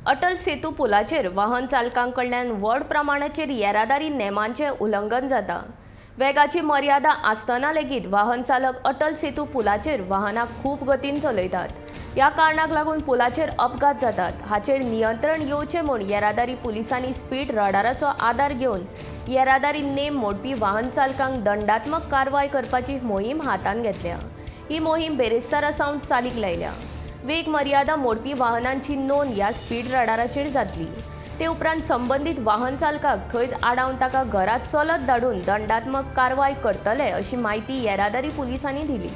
अटल सेतू पुलाचेर वाहन चालकां कडल्यान व्हड प्रमाणाचेर येरादारी नेमांचें उल्लंघन जाता. वेगाची मर्यादा आसतना लेगीत वाहन चालक अटल सेतू पुलाचेर वाहनां खूब गतीन चलयतात. ह्या कारणाक लागून पुलाचेर अपघात जातात. हाचेर नियंत्रण येवचें म्हूण येरादारी पुलिसांनी स्पीड रडाराचो आदार घेवन येरादारी नेम मोडपी वाहन चालकांक दंडात्मक कारवाय करपाची मोहीम हातांत घेतल्या. ही मोहीम बेरेस्तारा सावन चालीक लायल्या. वेग मर्यादा मोडपी वाहनांची नोंद ह्या स्पीड रडाराचेर जातली. ते उपरांत संबंदीत वाहन चालकाक थंयच आडावन ताका घरात चलत धाडून दंडात्मक कारवाय करतले अशी माहिती येरादारी पुलिसांनी दिली.